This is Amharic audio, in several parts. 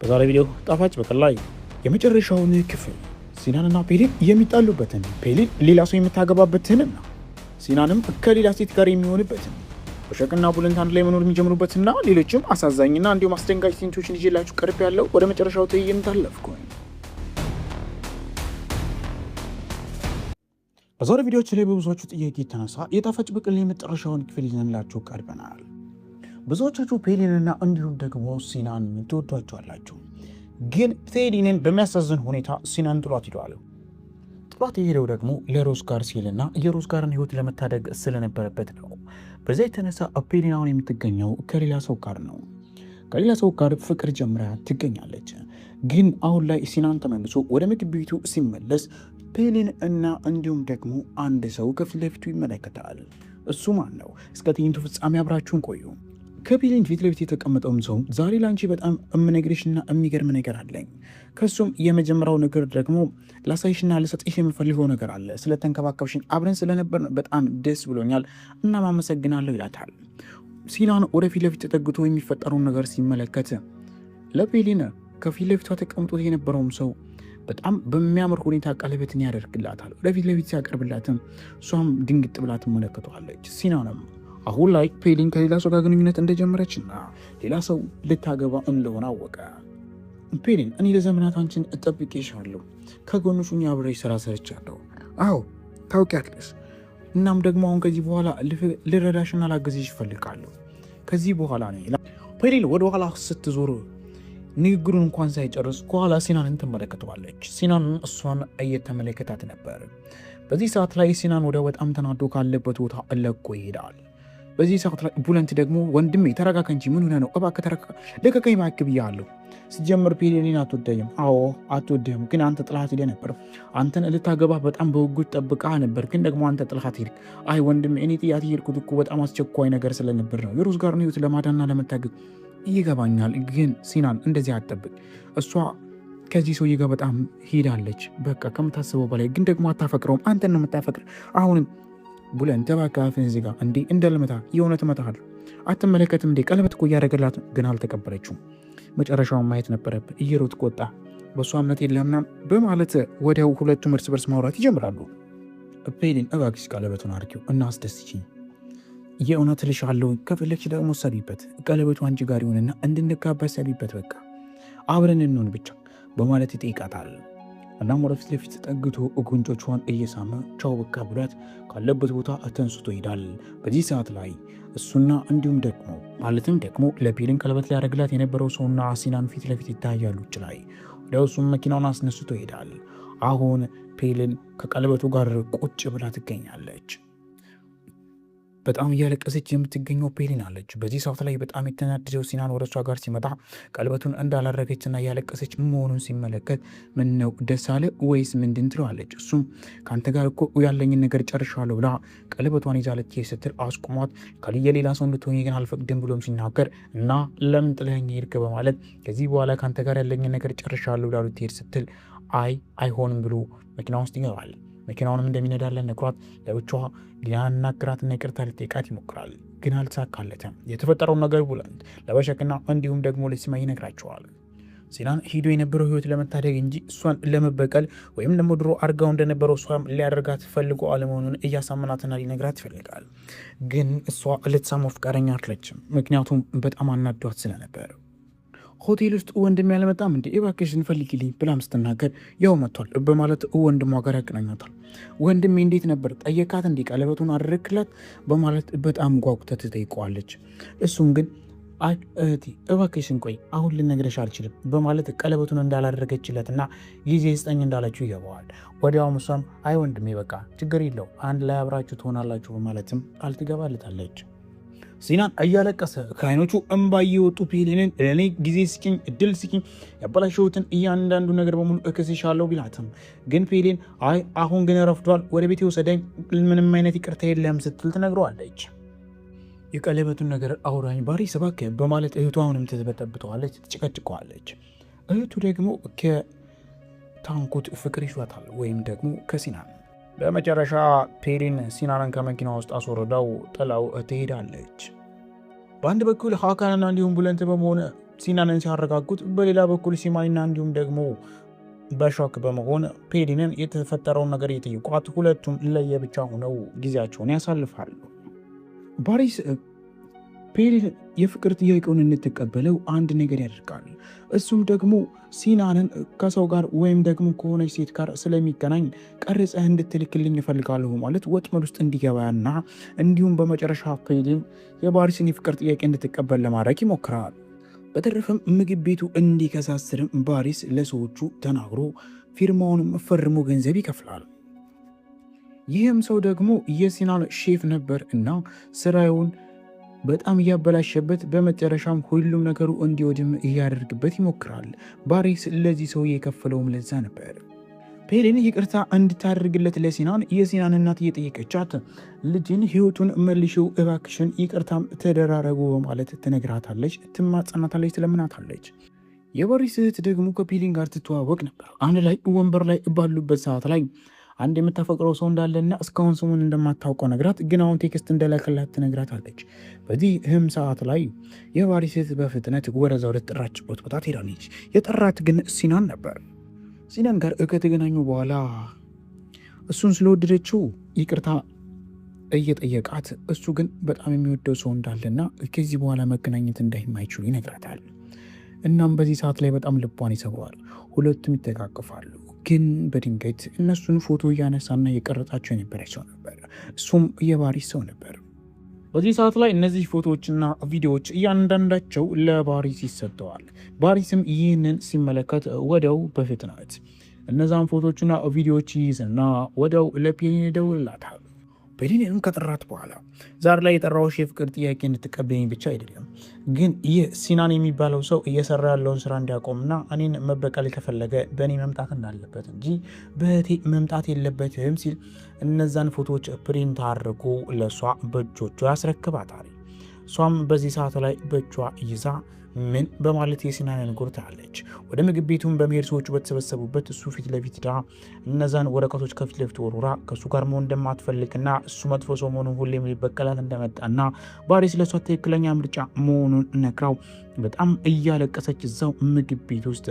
በዛሬ ቪዲዮ ጣፋጭ በቀል ላይ የመጨረሻውን ክፍል ሲናንና ፔሊን የሚጣሉበትን፣ ፔሊን ሌላ ሰው የምታገባበትንና ሲናንም ከሌላ ሴት ጋር የሚሆንበትን፣ በሸቅና ቡለንት አንድ ላይ መኖር የሚጀምሩበትና ሌሎችም አሳዛኝና እንዲሁም አስደንጋጭ ትዕይንቶችን ይዤላችሁ ቀርብ ያለው ወደ መጨረሻው ትዕይንት አለፍኩኝ። በዛሬ ቪዲዮዎች ላይ በብዙዎቹ ጥያቄ የተነሳ የጣፋጭ በቀል የመጨረሻውን ክፍል ይዘንላችሁ ቀርበናል። ብዙዎቻችሁ ፔሊንና እንዲሁም ደግሞ ሲናን ትወዷቸዋላችሁ። ግን ፔሊንን በሚያሳዝን ሁኔታ ሲናን ጥሏት ሂደዋል። ጥሏት የሄደው ደግሞ ለሮዝ ጋር ሲልና የሮዝ ጋርን ሕይወት ለመታደግ ስለነበረበት ነው። በዚያ የተነሳ ፔሊን አሁን የምትገኘው ከሌላ ሰው ጋር ነው። ከሌላ ሰው ጋር ፍቅር ጀምራ ትገኛለች። ግን አሁን ላይ ሲናን ተመልሶ ወደ ምግብ ቤቱ ሲመለስ ፔሊን እና እንዲሁም ደግሞ አንድ ሰው ከፊት ለፊቱ ይመለከታል። እሱ ማን ነው? እስከ ትዕይንቱ ፍጻሜ አብራችሁን ቆዩ። ከፔሊን ፊት ለፊት የተቀመጠውም ሰው ዛሬ ለአንቺ በጣም እምነግርሽና የሚገርም ነገር አለኝ። ከሱም የመጀመሪያው ነገር ደግሞ ላሳይሽና ልሰጥሽ የምፈልገው ነገር አለ። ስለተንከባከብሽን አብረን ስለነበር በጣም ደስ ብሎኛል እና ማመሰግናለሁ ይላታል። ሲናን ወደ ፊት ለፊት ተጠግቶ የሚፈጠረውን ነገር ሲመለከት ለፔሊን ከፊት ለፊቷ ተቀምጦ የነበረውም ሰው በጣም በሚያምር ሁኔታ ቀለበትን ያደርግላታል። ወደፊት ለፊት ሲያቀርብላትም እሷም ድንግጥ ብላ ትመለከተዋለች። ሲናንም አሁን ላይ ፔሊን ከሌላ ሰው ጋር ግንኙነት እንደጀመረችና ሌላ ሰው ልታገባ እንደሆነ አወቀ። ፔሊን፣ እኔ ለዘመናት አንቺን እጠብቅሻለሁ፣ ከጎንሽ ሆኜ አብሬሽ ስራ ሰርቻለሁ። አዎ ታውቂያለሽ። እናም ደግሞ አሁን ከዚህ በኋላ ልረዳሽና ላግዝሽ እፈልጋለሁ። ከዚህ በኋላ ነው ፔሊን ወደ ኋላ ስትዞር ንግግሩን እንኳን ሳይጨርስ ከኋላ ሲናንን ትመለከተዋለች። ሲናንን እሷን እየተመለከታት ነበር። በዚህ ሰዓት ላይ ሲናን ወደ በጣም ተናዶ ካለበት ቦታ ለቆ ይሄዳል። በዚህ ሰዓት ላይ ቡለንት ደግሞ ወንድሜ ተረጋጋ እንጂ ምን ሆነህ ነው? እባክህ ተረጋጋ፣ ልቀቀኝ እባክህ ብያለሁ። ሲጀምር ፔሊን አትወደኝም። አዎ አትወድህም፣ ግን አንተ ጥልሃት ሄደህ ነበር። አንተን ልታገባህ በጣም በጉጉት ጠብቃ ነበር፣ ግን ደግሞ አንተ ጥልሃት ሄድክ። አይ ወንድሜ፣ እኔ ጥያት ሄድኩት እኮ በጣም አስቸኳይ ነገር ስለነበር ነው። የሮዝ ጋር ህይወት ለማዳንና ለመታገግ ይገባኛል፣ ግን ሲናን እንደዚህ አትጠብቅ። እሷ ከዚህ ሰውዬ ጋር በጣም ሄዳለች፣ በቃ ከምታስበው በላይ። ግን ደግሞ አታፈቅረውም፣ አንተን ነው የምታፈቅር። አሁንም ቡለን እባክህ አፍህን ዝጋ እንዴ! እንደልመታ የእውነት እመታሃለሁ። አትመለከትም እንዴ? ቀለበት እኮ እያደረገላት፣ ግን አልተቀበለችውም። መጨረሻውን ማየት ነበረብህ። እየሮጥክ ወጣ፣ በእሷ እምነት የለምና በማለት ወዲያው ሁለቱም እርስ በርስ ማውራት ይጀምራሉ። ፔሊን እባክሽ ቀለበቱን አድርጊው እና አስደስችኝ፣ የእውነት እልሻለሁ። ከፈለግሽ ደግሞ ሰሪበት፣ ቀለበቱ አንቺ ጋር ይሁንና እንድንጋባ ሰሪበት፣ በቃ አብረን እንሆን ብቻ በማለት ይጠይቃታል። እናም ወደፊት ለፊት ጠግቶ ጉንጮቿን እየሳመ ቻው በቃ ብሏት ካለበት ቦታ ተንስቶ ይሄዳል። በዚህ ሰዓት ላይ እሱና እንዲሁም ደግሞ ማለትም ደግሞ ለፔሊን ቀለበት ሊያደርግላት የነበረው ሰውና ሲናን ፊት ለፊት ይታያሉ። ውጭ ላይ ወዲያው እሱም መኪናውን አስነስቶ ይሄዳል። አሁን ፔሊን ከቀለበቱ ጋር ቁጭ ብላ ትገኛለች። በጣም እያለቀሰች የምትገኘው ፔሊን አለች። በዚህ ሰዓት ላይ በጣም የተናደደው ሲናን ወደ እሷ ጋር ሲመጣ ቀለበቱን እንዳላረገችና እያለቀሰች መሆኑን ሲመለከት ምን ነው ደስ አለ ወይስ ምንድን ትለዋለች። እሱም ከአንተ ጋር እኮ ያለኝን ነገር ጨርሻለሁ ብላ ቀለበቷን ይዛ ልትሄድ ስትል አስቁሟት ከልየ ሌላ ሰው እንድትሆኝ ግን አልፈቅድም ብሎም ሲናገር እና ለምን ጥለኸኝ ሄድክ በማለት ከዚህ በኋላ ከአንተ ጋር ያለኝን ነገር ጨርሻለሁ ብላ ልትሄድ ስትል አይ አይሆንም ብሎ መኪና ውስጥ ይገባል። መኪናውንም እንደሚነዳለን ነግሯት ለብቻዋ ሊያናግራትና ይቅርታ ሊጠይቃት ይሞክራል፣ ግን አልተሳካለትም። የተፈጠረውን ነገር ቡለንት ለበሸክና እንዲሁም ደግሞ ለሲማ ይነግራቸዋል። ሲናን ሂዶ የነበረው ህይወት ለመታደግ እንጂ እሷን ለመበቀል ወይም ደግሞ ድሮ አድርጋው እንደነበረው እሷም ሊያደርጋት ፈልጎ አለመሆኑን እያሳመናትና ሊነግራት ይፈልጋል። ግን እሷ ልትሰማው ፈቃደኛ አትለችም። ምክንያቱም በጣም አናዷት ስለነበር። ሆቴል ውስጥ ወንድሜ ያልመጣም እንዴ እባክሽን ፈልጊልኝ ብላም ስትናገር ያው መጥቷል በማለት ወንድሟ ጋር ያገናኛታል። ወንድሜ እንዴት ነበር ጠየካት እንዴ ቀለበቱን አደረግክላት በማለት በጣም ጓጉታ ትጠይቀዋለች። እሱም ግን አይ እህቴ እባክሽን ቆይ አሁን ልነግረሽ አልችልም በማለት ቀለበቱን እንዳላደረገችለትና ጊዜ ስጠኝ እንዳለችው ይገባዋል። ወዲያውም እሷም አይ ወንድሜ በቃ ችግር የለው አንድ ላይ አብራችሁ ትሆናላችሁ በማለትም ቃል ትገባለታለች። ሲናን እያለቀሰ ከአይኖቹ እንባ እየወጡ ፔሊንን ለእኔ ጊዜ ስጭኝ፣ እድል ስጭኝ፣ ያበላሸሁትን እያንዳንዱ ነገር በሙሉ እክስሻለሁ ቢላትም ግን ፔሊን አይ አሁን ግን ረፍዷል፣ ወደ ቤት የወሰደኝ ምንም አይነት ይቅርታ የለም ስትል ትነግረዋለች። የቀለበቱን ነገር አውራኝ ባሪስ እባክህ በማለት እህቱ አሁንም ትበጠብጠዋለች፣ ትጨቀጭቀዋለች። እህቱ ደግሞ ከታንኩት ፍቅር ይዟታል ወይም ደግሞ ከሲናን። በመጨረሻ ፔሊን ሲናንን ከመኪና ውስጥ አስወርዳው ጥላው ትሄዳለች። በአንድ በኩል ሀካንና እንዲሁም ቡለንት በመሆን ሲናንን ሲያረጋጉት፣ በሌላ በኩል ሲማይና እንዲሁም ደግሞ በሾክ በመሆን ፔሊንን የተፈጠረውን ነገር እየጠየቋት ሁለቱም ለየብቻ ሆነው ጊዜያቸውን ያሳልፋሉ። ባሪስ ፔሊን የፍቅር ጥያቄውን እንድትቀበለው አንድ ነገር ያደርጋል። እሱም ደግሞ ሲናንን ከሰው ጋር ወይም ደግሞ ከሆነች ሴት ጋር ስለሚገናኝ ቀርጸህ እንድትልክልኝ እፈልጋለሁ ማለት ወጥመድ ውስጥ እንዲገባና እንዲሁም በመጨረሻ ፔሊን የባሪስን የፍቅር ጥያቄ እንድትቀበል ለማድረግ ይሞክራል። በተረፈም ምግብ ቤቱ እንዲከሳስርም ባሪስ ለሰዎቹ ተናግሮ ፊርማውንም ፈርሞ ገንዘብ ይከፍላል። ይህም ሰው ደግሞ የሲናን ሼፍ ነበር እና ስራውን በጣም እያበላሸበት በመጨረሻም ሁሉም ነገሩ እንዲወድም እያደርግበት ይሞክራል። ባሪስ ለዚህ ሰው የከፈለውም ለዛ ነበር። ፔሊን ይቅርታ እንድታደርግለት ለሲናን የሲናን እናት እየጠየቀቻት ልጅን ሕይወቱን መልሽው እባክሽን ይቅርታም ተደራረጉ በማለት ትነግራታለች፣ ትማጸናታለች፣ ትለምናታለች። የባሪስ እህት ደግሞ ከፔሊን ጋር ትተዋወቅ ነበር። አንድ ላይ ወንበር ላይ ባሉበት ሰዓት ላይ አንድ የምታፈቅረው ሰው እንዳለና እስካሁን ስሙን እንደማታውቀው ነግራት፣ ግን አሁን text እንደላከላት ትነግራታለች። በዚህም ሰዓት ላይ የባሪስ እህት በፍጥነት ወደዛ ወደ ተጠራችበት ቦታ ትሄዳለች። የጠራት ግን ሲናን ነበር። ሲናን ጋር ከተገናኙ በኋላ እሱን ስለወደደችው ይቅርታ እየጠየቃት እሱ ግን በጣም የሚወደው ሰው እንዳለና ከዚህ በኋላ መገናኘት እንደማይችሉ ይነግራታል። እናም በዚህ ሰዓት ላይ በጣም ልቧን ይሰብረዋል። ሁለቱም ይተቃቀፋሉ። ግን በድንገት እነሱን ፎቶ እያነሳና እየቀረጻቸው የነበረ ሰው ነበር። እሱም የባሪስ ሰው ነበር። በዚህ ሰዓት ላይ እነዚህ ፎቶዎችና ቪዲዮዎች እያንዳንዳቸው ለባሪስ ይሰጠዋል። ባሪስም ይህንን ሲመለከት ወዲያው በፍጥነት እነዛን ፎቶዎችና ቪዲዮዎች ይይዝና ወዲያው ለፔሊን ይደውልላታል። ፔሊንም ከጠራት በኋላ ዛሬ ላይ የጠራሁሽ የፍቅር ጥያቄ እንድትቀበይኝ ብቻ አይደለም፣ ግን ይህ ሲናን የሚባለው ሰው እየሰራ ያለውን ስራ እንዲያቆምና እኔን መበቀል ከፈለገ በእኔ መምጣት እንዳለበት እንጂ በእህቴ መምጣት የለበትም ሲል እነዛን ፎቶዎች print አድርጎ ለእሷ በእጆቿ ያስረክባታል። እሷም በዚህ ሰዓት ላይ በእጇ ይዛ ምን በማለት የሲናንን ጉር ታያለች። ወደ ምግብ ቤቱን በመሄድ ሰዎቹ በተሰበሰቡበት እሱ ፊት ለፊት ዳ እነዛን ወረቀቶች ከፊት ለፊት ወርውራ ከእሱ ጋር መሆን እንደማትፈልግና እሱ መጥፎ ሰው መሆኑን ሁሌም ሊበቀላት እንደመጣና ባሪስ ለእሷ ትክክለኛ ምርጫ መሆኑን ነግራው በጣም እያለቀሰች እዛው ምግብ ቤት ውስጥ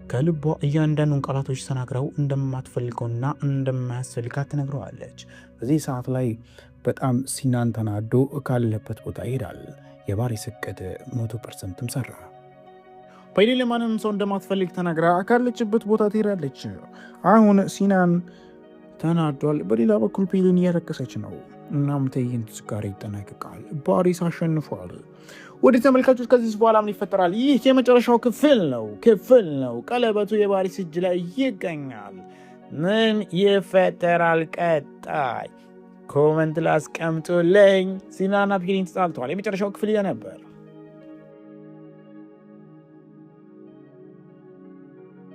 ከልቧ እያንዳንዱን ቃላቶች ተናግረው እንደማትፈልገውና እንደማያስፈልጋት ትነግረዋለች። በዚህ ሰዓት ላይ በጣም ሲናን ተናዶ ካለበት ቦታ ይሄዳል። የባሪስ እቅድ 100%ም ሰራ። ፔሊን ለማንም ሰው እንደማትፈልግ ተናግራ ካለችበት ቦታ ትሄዳለች። አሁን ሲናን ተናዷል። በሌላ በኩል ፔሊን እያለቀሰች ነው። እናም ትዕይንቱ ጋር ይጠናቀቃል። ባሪስ አሸንፏል። ወደ ተመልካቾች ከዚህ በኋላ ምን ይፈጠራል? ይህ የመጨረሻው ክፍል ነው። ቀለበቱ የባሪስ እጅ ላይ ይገኛል። ምን ይፈጠራል ቀጣይ? Comment ላይ አስቀምጡልኝ። ሲናና ፔሊን ተጣልተዋል። የመጨረሻው ክፍል ነበር።